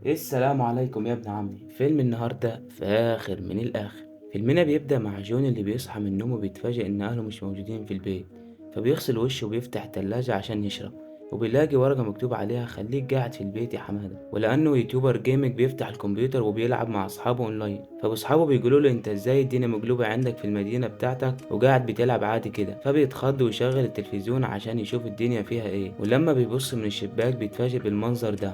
السلام عليكم يا ابن عمي. فيلم النهاردة فاخر من الآخر. فيلمنا بيبدأ مع جون اللي بيصحى من النوم وبيتفاجئ إن أهله مش موجودين في البيت، فبيغسل وشه وبيفتح التلاجة عشان يشرب، وبيلاقي ورقة مكتوب عليها خليك قاعد في البيت يا حمادة. ولأنه YouTuber gaming بيفتح الكمبيوتر وبيلعب مع أصحابه أونلاين، فأصحابه بيقولوا له أنت إزاي الدنيا مقلوبة عندك في المدينة بتاعتك وقاعد بتلعب عادي كده، فبيتخض ويشغل التلفزيون عشان يشوف الدنيا فيها إيه. ولما بيبص من الشباك بيتفاجئ بالمنظر ده.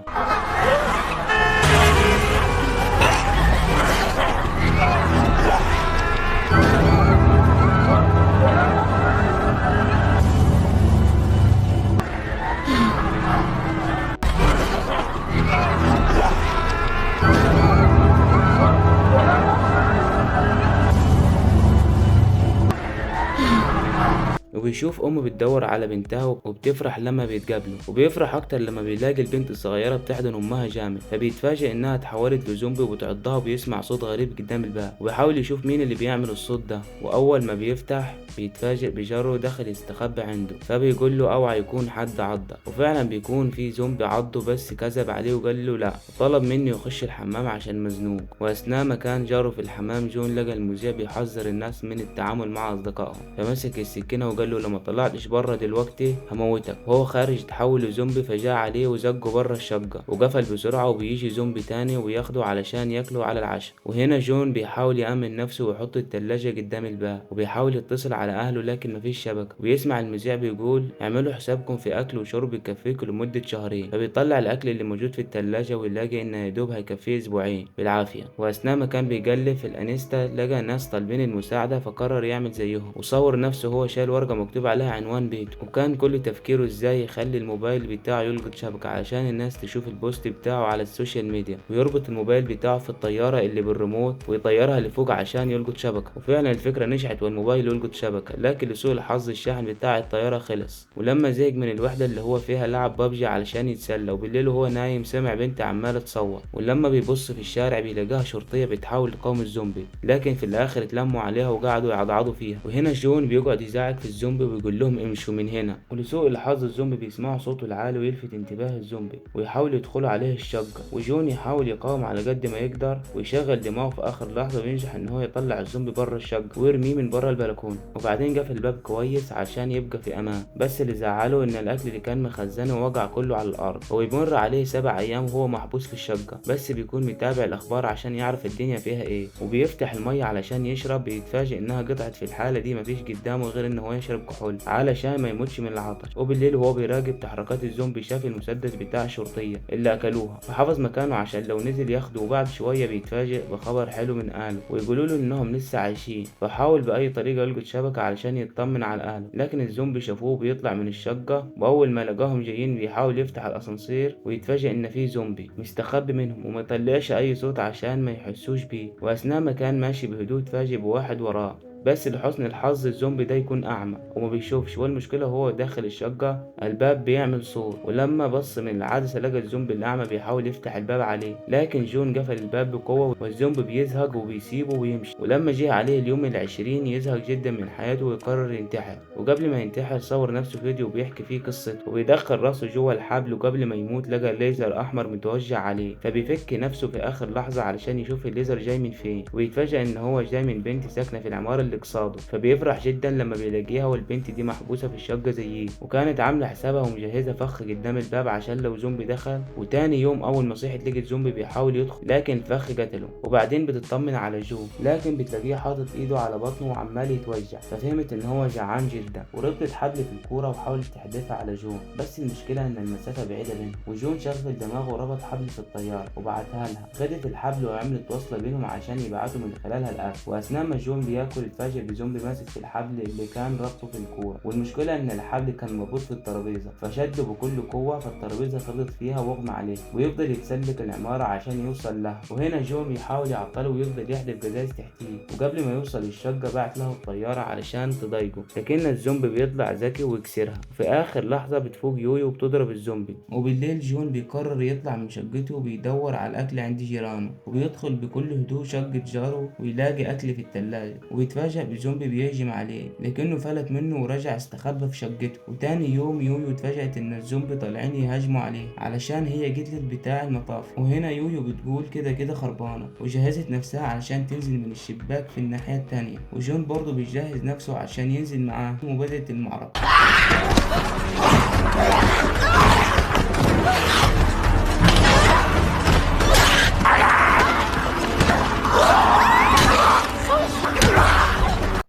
وبيشوف أمه بتدور على بنتها وبتفرح لما بيتقابلوا، وبيفرح أكتر لما بيلاقي البنت الصغيرة بتحضن أمها جامد، فبيتفاجئ إنها اتحولت لزومبي وبتعضها، وبيسمع صوت غريب قدام الباب وبيحاول يشوف مين اللي بيعمل الصوت ده. وأول ما بيفتح بيتفاجئ بجاره دخل يستخبى عنده، فبيقول له أوعى يكون حد عضه، وفعلا بيكون في زومبي عضه بس كذب عليه وقال له لا، طلب منه يخش الحمام عشان مزنوق. وأثناء ما كان جاره في الحمام جون لقى المذيع بيحذر الناس من التعامل مع أصدقائهم، فمسك السكينة وقال له لو ما طلعتش بره دلوقتي هموتك. وهو خارج تحول لزومبي فجاء عليه وزقه بره الشقة وقفل بسرعة، وبيجي زومبي تاني وياخده علشان ياكله على العشاء. وهنا جون بيحاول يأمن نفسه ويحط التلاجة قدام الباب، وبيحاول يتصل على أهله لكن مفيش شبكة. ويسمع المذيع بيقول اعملوا حسابكم في أكل وشرب يكفيكم لمدة شهرين، فبيطلع الأكل اللي موجود في التلاجة ويلاقي إن يا دوب هيكفيه أسبوعين بالعافية. وأثناء ما كان بيقلب في الانستا لقى ناس طالبين المساعدة، فقرر يعمل زيهم وصور نفسه هو شايل ورقة مكتوب عليها عنوان بيته، وكان كل تفكيره ازاي يخلي الموبايل بتاعه يلقط شبكة علشان الناس تشوف ال post بتاعه على ال social media، ويربط الموبايل بتاعه في الطيارة اللي بالريموت ويطيرها لفوق عشان يلقط شبكة. وفعلا الفكرة نجحت والموبايل يلقط شبكة، لكن لسوء الحظ الشاحن بتاع الطيارة خلص. ولما زهق من الوحدة اللي هو فيها لعب بابجي علشان يتسلى، وبالليل وهو نايم سمع بنت عمالة تصوت، ولما بيبص في الشارع بيلاقيها شرطية بتحاول تقاوم الزومبي، لكن في الاخر اتلموا عليها وقعدوا يعضعضوا فيها. وهنا جون بيقعد يزعق في الزومبي وبيقول لهم امشوا من هنا، ولسوء الحظ الزومبي بيسمعوا صوته العالي ويلفت انتباه الزومبي ويحاول يدخلوا عليه الشقة، وجون يحاول يقاوم على قد ما يقدر ويشغل دماغه في اخر لحظة وينجح ان هو يطلع الزومبي بره الشقة ويرميه من بره البلكونة، وبعدين قفل الباب كويس عشان يبقى في امان. بس اللي زعله ان الاكل اللي كان مخزنه وقع كله على الارض، وبيمر عليه 7 ايام وهو محبوس في الشقة، بس بيكون متابع الاخبار عشان يعرف الدنيا فيها ايه. وبيفتح المية علشان يشرب بيتفاجئ انها قطعت. في الحالة دي مفيش قدامه غير ان هو يشرب كحول علشان ما يموتش من العطش. وبالليل وهو بيراقب تحركات الزومبي شاف المسدس بتاع الشرطية اللي اكلوها، فحفظ مكانه عشان لو نزل ياخده. وبعد شوية بيتفاجئ بخبر حلو من اهله ويقولوا له انهم لسه عايشين، فحاول باي طريقة يلقط شبكة علشان يطمن على اهله، لكن الزومبي شافوه بيطلع من الشقة، واول ما لقاهم جايين بيحاول يفتح الاسانسير ويتفاجئ ان في زومبي مستخبي منهم وما يطلعش اي صوت عشان ما يحسوش بيه. واثناء ما كان ماشي بهدوء تفاجئ بواحد وراه، بس لحسن الحظ الزومبي ده يكون اعمى وما بيشوفش، والمشكله هو داخل الشقه الباب بيعمل صوت، ولما بص من العدسه لقى الزومبي الاعمى بيحاول يفتح الباب عليه، لكن جون قفل الباب بقوه والزومبي بيزهق وبيسيبه ويمشي. ولما جه عليه اليوم 20 يزهق جدا من حياته ويقرر ينتحر، وقبل ما ينتحر صور نفسه فيديو بيحكي فيه قصته وبيدخل راسه جوه الحبل، وقبل ما يموت لقى ليزر احمر متوجه عليه، فبيفك نفسه في اخر لحظه علشان يشوف الليزر جاي من فين، ويتفاجئ ان هو جاي من بنت ساكنه في العماره اللي قصاده، فبيفرح جدا لما بيلاقيها. والبنت دي محبوسه في الشقه زيه، وكانت عامله حسابها ومجهزه فخ قدام الباب عشان لو زومبي دخل. وتاني يوم اول ما صحت لقت زومبي بيحاول يدخل لكن الفخ قتله. وبعدين بتطمن على جون لكن بتلاقيه حاطط ايده على بطنه وعمال يتوجع، ففهمت ان هو جعان جدا، وربطت حبل في الكوره وحاولت تحدفها على جون، بس المشكله ان المسافه بعيده بينهم، وجون شغل دماغه وربط حبل في الطياره وبعتها لها. خدت الحبل وعملت وصله بينهم عشان يبعتوا من خلالها الاكل. واثناء ما جون بياكل اتفاجئ بزومبي ماسك في الحبل اللي كان ربطه في الكورة، والمشكلة ان الحبل كان مربوط في الترابيزة فشده بكل قوة فالترابيزة خبطت فيها واغمى عليه، ويفضل يتسلك العمارة عشان يوصل لها. وهنا جون بيحاول يعطله ويفضل يحدف قزاز تحتيه، وقبل ما يوصل الشقة بعت له الطيارة علشان تضايقه، لكن الزومبي بيطلع ذكي ويكسرها. وفي اخر لحظة بتفوق يويو وبتضرب الزومبي. وبالليل جون بيقرر يطلع من شقته وبيدور على الاكل عند جيرانه، وبيدخل بكل هدوء شقة جاره ويلاقي اكل في التلاجة، وبيتفاجأ بزومبي بيهجم عليه لكنه فلت منه ورجع استخبى في شقته. وتاني يوم يويو اتفاجأت ان الزومبي طالعين يهاجموا عليه علشان هي قتلت بتاع المطاف. وهنا يويو بتقول كده كده خربانة، وجهزت نفسها علشان تنزل من الشباك في الناحية التانية، وجون برضه بيجهز نفسه عشان ينزل معاه، وبدأت المعركة.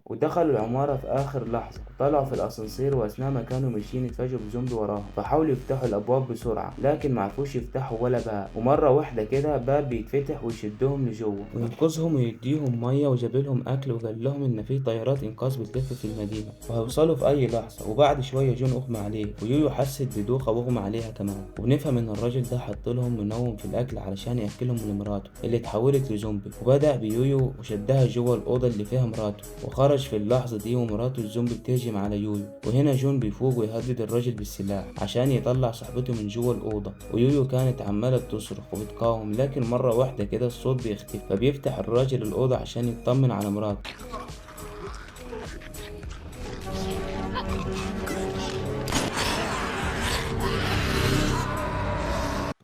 ودخلوا العمارة في آخر لحظة، طلعوا في الأسانسير، وأثناء ما كانوا ماشيين اتفاجئوا بزومبي وراهم، فحاولوا يفتحوا الأبواب بسرعة لكن معرفوش يفتحوا ولا باب. ومرة واحدة كده باب بيتفتح ويشدهم لجوه وينقذهم ويديهم مية وجاب لهم أكل، وقال لهم إن في طيارات إنقاذ بتلف في المدينة وهيوصلوا في أي لحظة. وبعد شوية جون أغمى عليه، ويويو حست بدوخة وأغمى عليها كمان. وبنفهم إن الراجل ده حط لهم منوم في الأكل علشان يأكلهم لمراته اللي اتحولت لزومبي. وبدأ بيويو وشدها جوه الأوضة اللي فيها مراته، وخرج في اللحظة دي ومراته الزومبي بتهجم على يويو. وهنا جون بيفوق ويهدد الراجل بالسلاح عشان يطلع صاحبته من جوه الأوضة، ويويو كانت عمالة بتصرخ وبتقاوم، لكن مرة واحدة كده الصوت بيختفي، فبيفتح الراجل الأوضة عشان يطمن على مراته.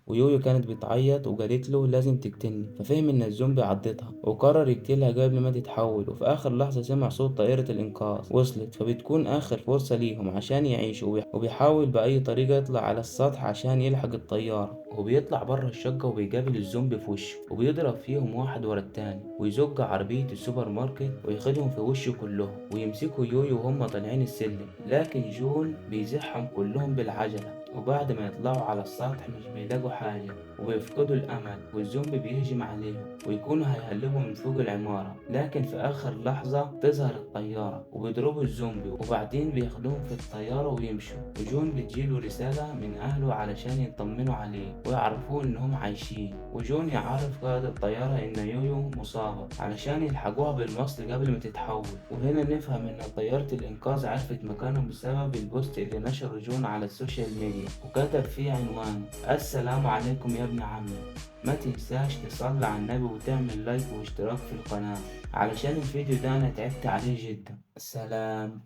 ويويو كانت بتعيط وقالت له لازم تقتلني، ففهم ان الزومبي عضتها وقرر يقتلها قبل ما تتحول. وفي اخر لحظة سمع صوت طائرة الانقاذ وصلت، فبتكون اخر فرصة ليهم عشان يعيشوا، وبيحاول باي طريقة يطلع على السطح عشان يلحق الطيارة. وبيطلع بره الشقة وبيقابل الزومبي في وشه، وبيضرب فيهم واحد ورا التاني، ويزق عربية السوبر ماركت وياخدهم في وشه كلهم، ويمسكوا يويو وهم طالعين السلم، لكن جون بيزحهم كلهم بالعجلة. وبعد ما يطلعوا على السطح مش بيلاقوا حاجة وبيفقدوا الأمل، والزومبي بيهجم عليهم ويكونوا هيهلبوا من فوق العمارة، لكن في آخر لحظة تظهر الطيارة وبيضربوا الزومبي، وبعدين بياخدوهم في الطيارة ويمشوا. وجون بتجيله رسالة من أهله علشان يطمنوا عليه ويعرفوه إنهم عايشين. وجون يعرف قائد الطيارة إن يويو مصابة علشان يلحقوها بالمصل قبل ما تتحول. وهنا نفهم إن طيارة الإنقاذ عرفت مكانهم بسبب ال post اللي نشره جون على ال social media، وكتب فيه عنوان: السلام عليكم يا ابن عمي، ما تنساش تصلي على النبي وتعمل like واشتراك في القناة علشان الفيديو ده انا تعبت عليه جدا. سلام.